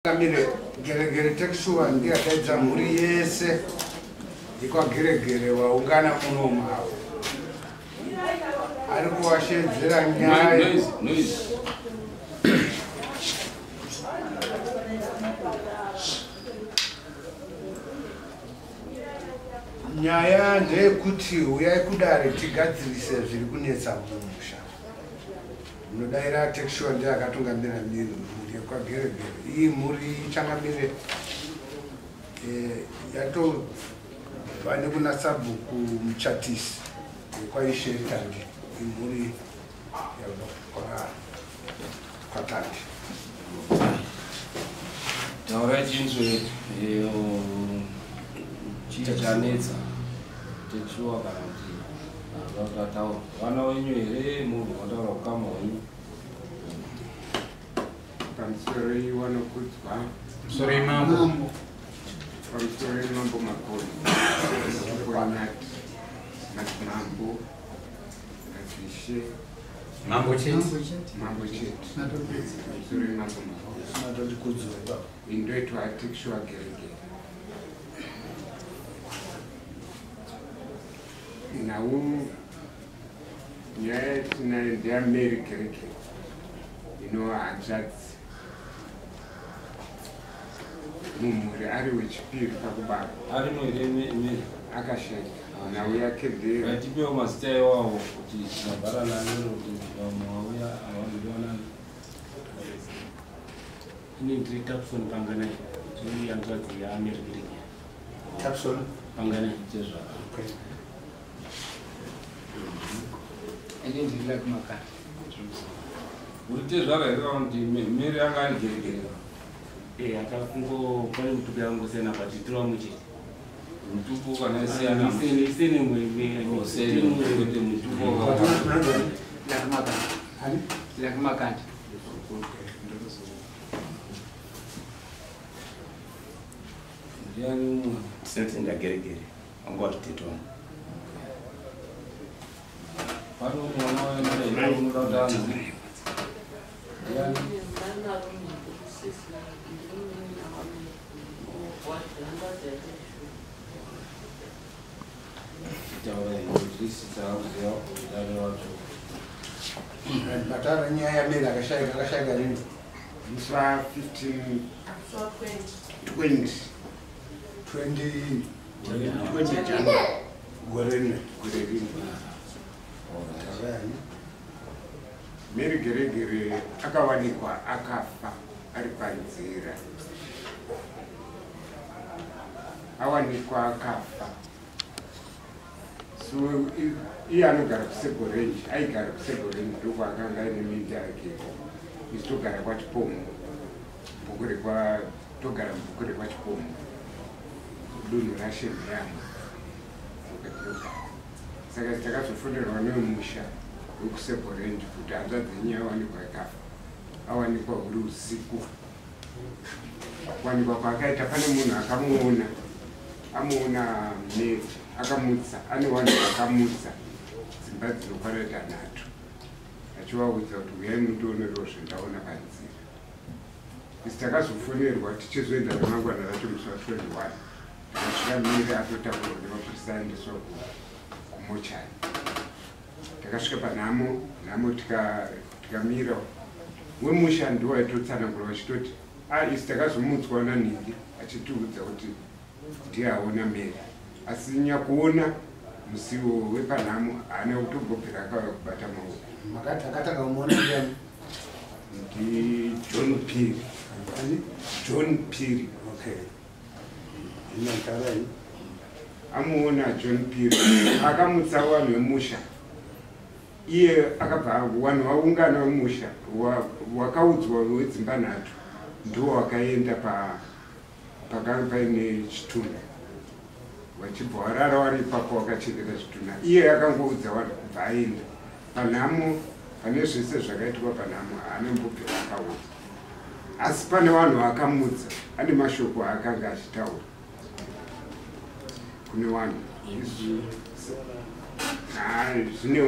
Changamire Geregere Tekishuwa ndiye akaidza mhuri yese yekwaGeregere waungana muno mavo. Ari kuvashedzera nyaya. Nyaya ndeyekuti huyai kudare tigadzirise zviri kunetsa mumusha. Munodaira Tekishuwa ndiye akatungamira mhuri yekwaGeregere. Iyi mhuri Changamire yatobva nekuna sabhuku Muchatisi yekwaIshe Tandi. Imhuri yabva kwaTandi. Taura chinzwe chii chanetsa Tekishuwa kana kuti vataura vana wenyu here munhu wataura ukama hwenyu? Pamusoro wanokudzwa. Pamusoro mambo. Pamusoro mambo Makoni. Kwanati madzimambo madzishe. Mambo chete. Mambo chete. Pamusoro mambo Makoni. Indoitwa Tekishuwa Geregere. Nhau nyaya yatinayo ndeyaMary Geregere inova hanzvadzi mumhuri ari wechipiri pakubarwa. Arimo here Mary? Akashaika. Nhau yake ndeye Ngatipewo mazita iwawo kuti tinobhara nani kuti vamwe vauya havanodiwa nani. Ini ndiri Tapson Panganai, ndiri hanzvadzi yaMary Geregere. Tapson Panganai. Chezvaka. Okay. Ini ndiri Lucky Makanda. Uri tezvara here kana kuti Mary anga ari Geregere? Akakungo pane mutupo yakangosiyana but tiri vamwe chete. Mutupo kana isiyana. Isene Osene kwete mutupo. Lucky Makanda. Ani? Lucky Makanda. Ndiani umwe? Tinotenda Geregere, wanga wachitete wangu. Pane umwe mwana waenda here unoda kuti anzi? Ndiani? Taura inzwisisa kuziva kudare wacho. Mataura nyaya yaMary akashaika, akashaika rini? Musi wa 15 20 20 20 January gore rino. Gore rino. Taura yani. Mary Geregere akawanikwa akafa ari panzira. Awanikwa akafa. So iye anogara kuSegorange, aigara kuSegorange ndokwaakanga aine minda yake ikoko. Isu togara kwaChipomo. Bhuku rekwa togara mubhuku rekwaChipomo. Dunhu raShemheyamo. Ndokatinogara. Saka takazofonerwa newemusha wekuSegorange kuti hanzvadzi yenyu yawanikwa yakafa. Awanikwa huri usiku. Kuwanikwa kwaakaita pane munhu akamuona. Amuona Mary akamutsa, ane vanhu vakamutsa dzimba dzinokwana tanhatu. Achivaudza kuti huyai mundionerewo zvendaona panzira. Isu takazofonerwa tichizoenda ramangwana racho musi wa 21. Takasvika Mary atotakurwa nemapurisa aendeswa kumochari. Takasvika panhamo, nhamo tikamira. Wemusha ndiwo aitotsanangura vachitoti isu takazomutswa nanhingi achitiudza kuti ndiye aona Mary. Asi nyakuona musiwo wepanhamo haana kutombobvira akauya kubata maoko. Makati akatanga kumuona ndiani? Ndi John Phiri. Ani? John Phiri. Okay. Ina taura Amuona John Phiri akamutsa vanhu vemusha. Iye akabva vanhu vaungana vemusha wakaudzwa wedzimba nhatu ndiwo wakaenda pakanga paine chitunha. Vachibva warara wari ipapo wakachengeta chitunha. Iye akangoudza vanhu kubva aenda. Panhamo pane zvese zvakaitwa panhamo haana mbobvira akaudza. Asi pane vanhu vakamutsa ane mashoko aakanga achitaura kune vanhu. Zvine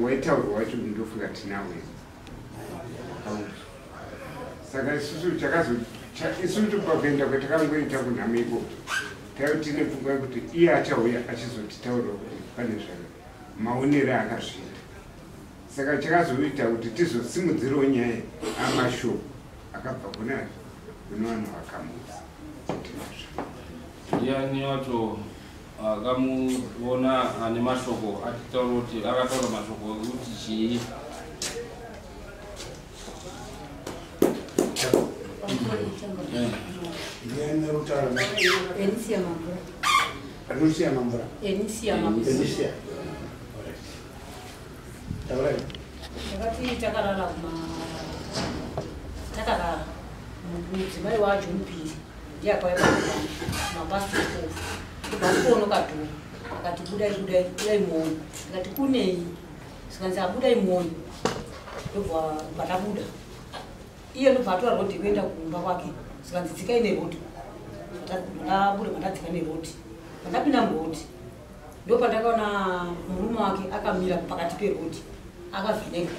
waitaurwa wacho ndofunga tinawo. Saka isusu Isusu pakuenda kwatakangoita kunhamo ikoko taiva tine pfungwa yekuti iye achauya achizotitaurira kuti pane zvaka maonero akazviita. Saka chakazoita kuti tizosimudzirawo nyaya amashoko akabva kuna vanhu vakamutsa. Ndiani wacho akamuona ane mashoko atitaura kuti akataura mashoko ekuti chii? Enisia Mamvura. Lucia Mamvura. Enisia Mamvura. Enisia. Taura. Takati takarara kuma takarara mudzimai waJohn P. Ndiye akauya mapasi 12. Ndobva kuonoka dhoo akati budai budai budai muone. Ndikati kunei? Zvikanzi abudai muone. Ndobva tabuda. Iye ndobva atora rodhi kuenda kumba kwake. Zvikanzi dzikai nerodhi. Ndabuda pandadzika nerodhi. Pandapinda murodhi ndopandakaona murume wake akamira pakati perodhi akavheneka.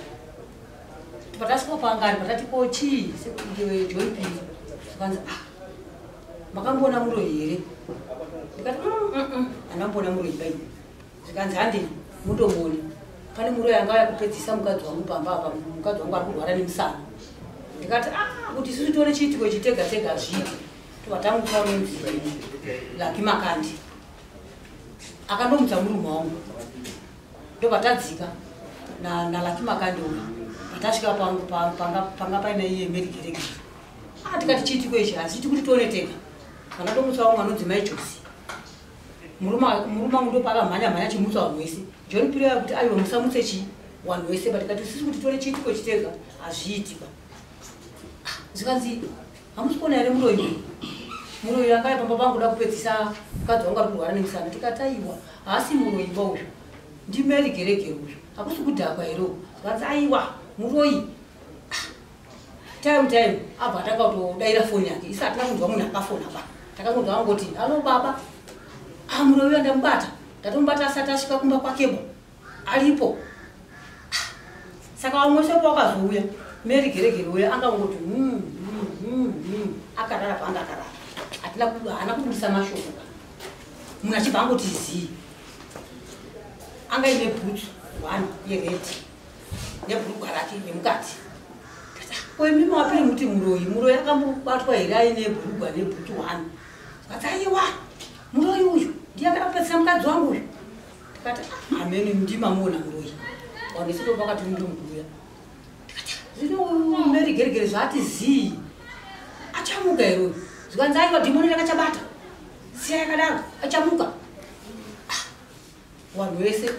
Patasvika pangari patati ko chii sekunge John P. Zvikanzi ah makamboona muroyi here? Ndikati handamboona muroyi bai. Zvikanzi handei mundomuona. Pane muroyi angauya kupedzisa mukadzi wangu pamba apa, mukadzi wangu ari kurwara nemusana. Ndikati ah kuti isusu tione chiitiko ichi tega tega hazviiti. Tobva tamutsa unonzi Lucky Makandi. Akandomutsa murume wangu. Ndobva tadzika naLucky Makandi uyu. Patasvika panga paine iye Mary Geregere. Ah tikati chiitiko ichi hazviiti kuti tione tega. Pandatomutsa wangu anonzi Mai Josi. Murume wangu ndopaakamhanya mhanya achimutsa vanhu vese. John Piri kuti aiwa musamutse chii vanhu vese, but tikati isusu kuti tione chiitiko ichi tega hazviiti ba. Zvikanzi hamusi kuona here muroyi? Muroyi akauya pamba pangu kuda kupedzisa mukadzi wangu ari kurwara nemusana. Tikati aiwa haasi muroyi ba uyu. NdiMary Geregere uyu. Hakusi kudhakwa here uku? Zvikanzi aiwa muroyi. Time abva atanga kutodaira foni yake. Isu hatina kunzwa munhu akafona ba. Takangonzwa angoti alo baba. Ah muroyi uya ndamubata. Ndatomubata asati asvika kumba kwakebo. Aripo. Saka vamwe vese pavakazouya Mary Geregere uya angangoti akarara paanga akarara. Haana kubudisa mashoko ba. Munhu achibva angoti zii. Anga ine bhutsu 1 yeredhi nebhurugwa rake nemukati. Ko imi mapiri muti muroyi, muroyi akambobatwa here aine bhurugwa nebhutsu 1? Tikati aiwa muroyi uyu ndiye akapedzisa mukadzi wangu uyu. Tikati amene ndimamuona muroyi. Vanhu vese ndopakati ndomukuya. Tikati zvino Mary Geregere zvaati zii achamuka here uyu? Zvikanzi aiwa dhimoni rakachabata. Siya yakadaro achamuka. Vanhu vese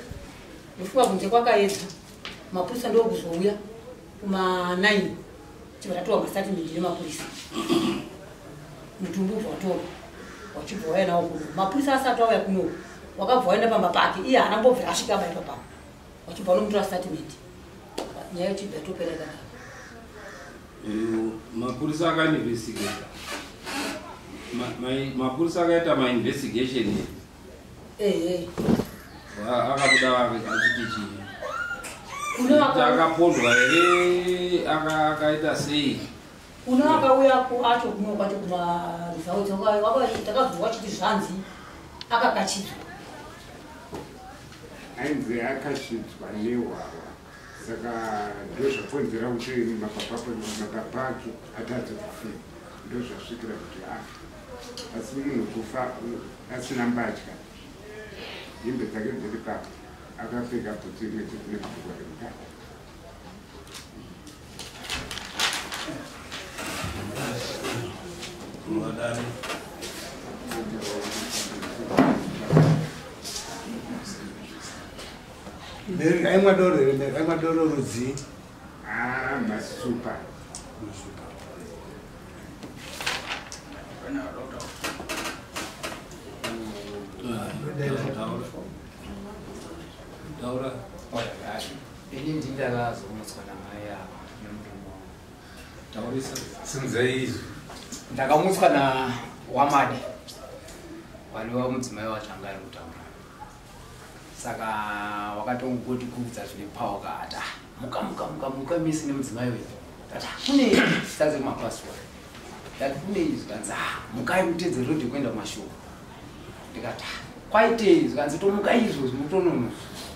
ndofunga kunze kwakaedza. Mapurisa ndokuzouya kuma 9 chibva tatorwa mastatement nemapurisa. Mutumbi ubva watorwa wachibva wauya nawo kuno. Mapurisa asati auya kuno wakabva waenda pamba pake iye haana kumbobvira asvika aba ipapa. Wachibva wanomutora statement. Nyaya ichibva yatopera ikadaro. Mapurisa akainvestigata. Mapurisa akaita mainvestigation. Ehe. Akabuda achiti chii? Akapondwa here? Akaita sei? Kuna akauya acho kuno kwacho kumaresults takazwa chiti zvanzi akakachidzwa. Ainzi akachidzwa nehwahwa. Saka ndozvakonzera kuti mapapa ake atadze kufema. Ndozvasvikira kuti afe. Asi munhu kufa asina mbatya. Hembe dzake dziri papo. Akapfeka bhutsu imwe chete nebhurugwa remukati. Mary aimwa doro here? Mary aimwa doro rudzii? Ah, masupa. Masupa. Taura. Ini ndindakazomutswa namai ava nemurume wangu. Taurisa. Simudzai izwi. Ndakamutswa na Wamade waniwa mudzimai wacho anga ari kutaura. Saka wakatongotikudza zvine power kaati muka muka muka muka misi nemudzimai uyu. Tati kune zita dzemapassport. Ndati kunei? Zvikanzi mukai mutedze rodhi kuenda kumashoko. Ndikati kwaitei? Zvikanzi tomuka izvozvi mutononoka.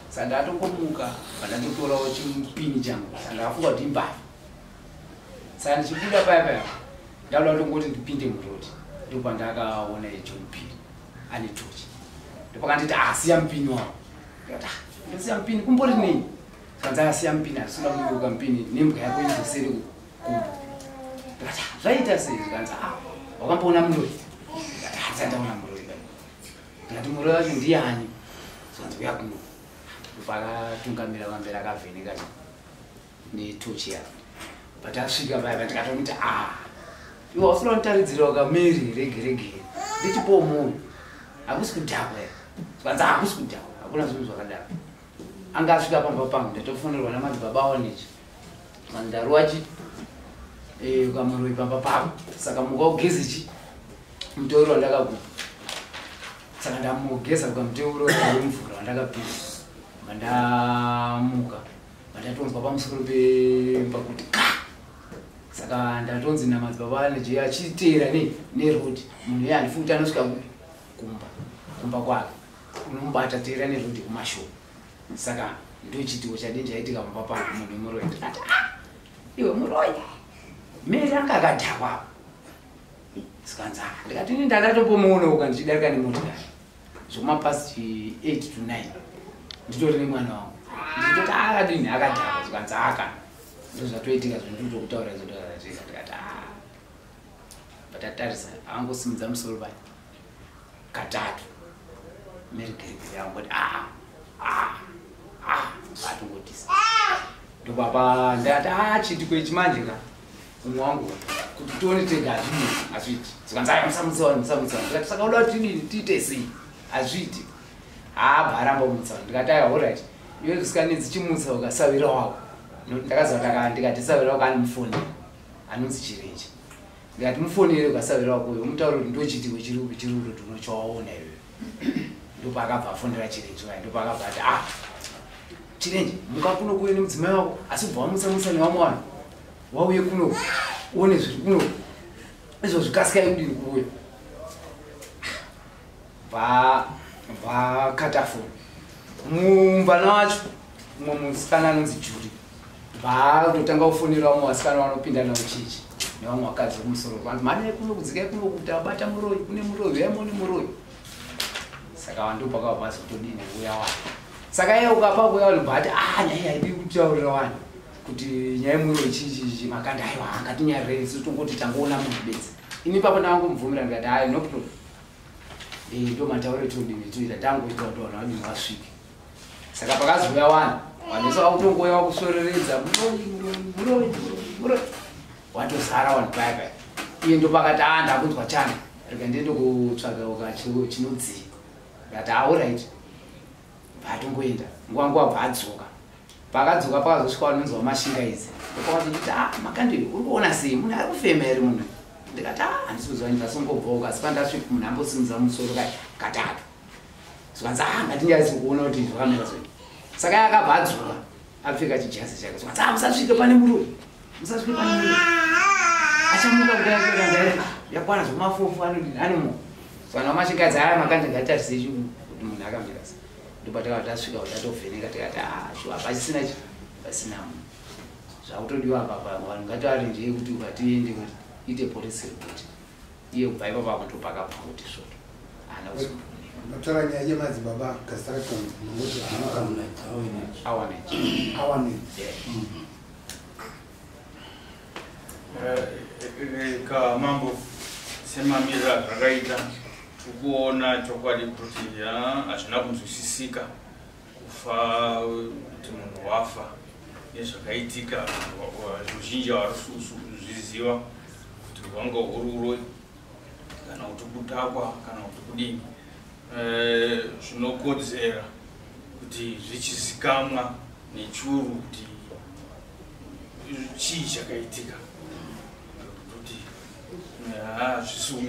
Saka ndatongomuka pandatotorawo chimupini changu. Saka ndakafunga kuti imbavha. Saka ndichibuda paya paya ndauda kutongoti ndipinde murodi, ndopandakaona John Phiri ane tochi. Ndopakanditi siya mupini wako. Ndikati ndosiya mupini kumbori nei? Zvikanzi asiya mupini, hazvisina kuburuka mupini nembwa yako idzosere kumba. Ndikati zvaita sei? Zvikanzi wakamboona muroyi? Ndikati handisati ndaona muroyi bai. Ndikati muroyi wacho ndiani? Zvikanzi uya kuno. Ndopakatungamira pamberi akavheneka netochi yake. Patasvika paya pandikatomuti iwe wasura kunditaridzira wakameri regeregere ndichipowo moyo, hakusi kudhakwa here? Zvikanzi hakusi kudhakwa, hakuna zvinhu zvakadaro. Anga asvika pamba pangu ndatofonerwa namadzibaba awanechi mandaruwa chi kamuroyi pamba pako, saka muka ugeze chi muteuro wandakakupa. Saka ndamugeza kukamuteuro wemvura wandakapisa, mandamuka mandatonzwa pamusoro pemba kuti ka. Saka ndatonzi namadzibaba aneje achiteera nerodi munhu iye handifungi kuti anosvika kumba kwake, unomubata teera nerodi kumashoko. Saka ndochitiwo chadini chaitika pamba pangu munhu wemuroyi. Ndikati iwe muroyi, Mary anga akadhakwa. Sikanzi ndikati ini ndakatombomuonawo ndichidarika nemotikari zvekumapast 8 to 9 nditori nemwana wangu, ndichitoti akadini akadhakwa. Zvikanzi aka ndozvatoitika zvandiri kutaura izvo ndozvatoitika. Ndikati patatarisa angosimudza musoro pai katatu Mary Geregere angoti atongotisa. Ndopapa ndati chiitiko ichi manje ka umwe wangu kuti tione tega hazvidi hazviiti. Zvikanzi aya musamutsa musamutsa. Ndikati saka uda kuti tidini tiite sei? Hazviiti. Haabva aramba kumutsa. Ndikati aiwa alright, iwe zvisinganetsi chimutsa ukasawira wako. Ndakaziva kuti ndikati sawira wako anomufonera anonzi Chirenje. Ndikati mufonere ukasawira wako uyo umutaure kuti ndochiitiko chiri chiri kutoti unochawaona iwewe. Ndopaakabva afonera Chirenje uya, ndopaakabva ati Chirenje muka kuno kuuye nemudzimai wako, asi ubva wamutsa mutsa nevamwe vanhu wauye kuno uone zviri kuno izvo zvikasikai kudini kuuya. Vakata foni mumvana wacho mumwe musikana anonzi Juri vaakutotanga kufonera vamwe vasikana vanopinda navo chechi nevamwe vakadzi vekumusoro, vanhu mhanyai kuno kudzikai kuno kuti abata muroyi, kune muroyi, uyai muone muroyi. Saka vanhu ndopakabva vazotodini uya wani. Saka iye ukapa kuya vanhu bva ati nyaya haidi kutaurira vanhu kuti nyaya yemuroyi chii makanda, aiwa ngatinyarire isu tongoti tangoona munhu bedzi. Ini ipapo ndangomubvumira ndikati hayi no problem, ndo matauro etodini toita tangoita kuti vanhu vadini vasvike. Saka pakazouya vanhu vanhu vese vakutongoya vakusvoreredza muroyi muroyi muroyi muroyi, watozara vanhu paya paya. Iye ndopakati ndakunzwa chana, rega ndiende kutsvaga chinodziya. Ndikati alright, bvatongoenda nguva nguva bva adzoka. Paakadzoka pakazosvika vanonzi vamashinga idzi, ndopakazonditi Makandi uri kuona sei munhu ari kufema here munhu? Ndikati handisi kuziva, ndasongobvawo asi pandasvika munhu ambosimudza musoro kai katatu. Zvikanzi ngatinyatsi kuona kuti zvakamira sei. Saka iye akabva adzoka apfeka chijazi chake. Zvikanzi musasvike pane muroyi, musasvike pane muroyi, achamuka kudai yakwana zvemafofu anodini anomuka. Saka vamashingaidzi aya Makandi ngatitarise kuti munhu akamira sei. Ndopatakabva tasvika kuti tatovheneka tikati shuwa pasisina pasina munhu. Zvakutodiwa apa vanhu ngativarinjei kuti ukatiende ite police report. Iye kubva ipapo akutopakabva kuti svoto haana kuzombooneka. Notaura nyaya yemadzibaba construction munoti Awanechi. Awanechi. Kamambo semamiriro azvakaita tikuona chokwadi kuti hazvina kunzwisisika kufa kuti munhu wafa nezvakaitika. Ruzhinji harisi kuzviziva kuti hwanga huri uroyi kana kuti kudhakwa kana kuti kudini. Zvinokodzera kuti zvichizikamwa nechuru kuti chii chakaitika, kuti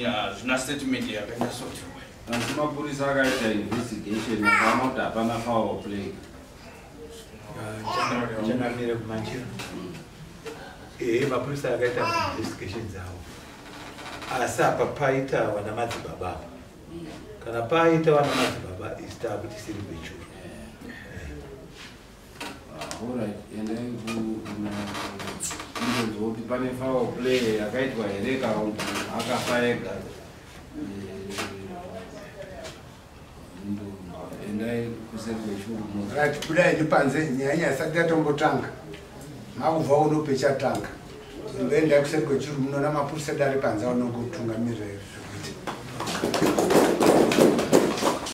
hazvina statement yakanyatsotiwa. Asi mapurisa akaita investigation akaona kuti hapana foul play. Changamire, kumanjira, ehe, mapurisa akaita investigation dzavo. Asi apa paita vana madzibaba apa. Kana paita vana madzibaba isu taakuti siri kwechuru. Alright, endai kundonzwa kuti pane foul play yakaitwa here kana kuti akafa ega. Endai kuseri kwechuru. Right, budai panze nyaya isati yatombotanga. Makubva uno pechatanga. Imboendai kuseri kwechuru munoona mapurisa dare panze anokutungamirira zvekuita.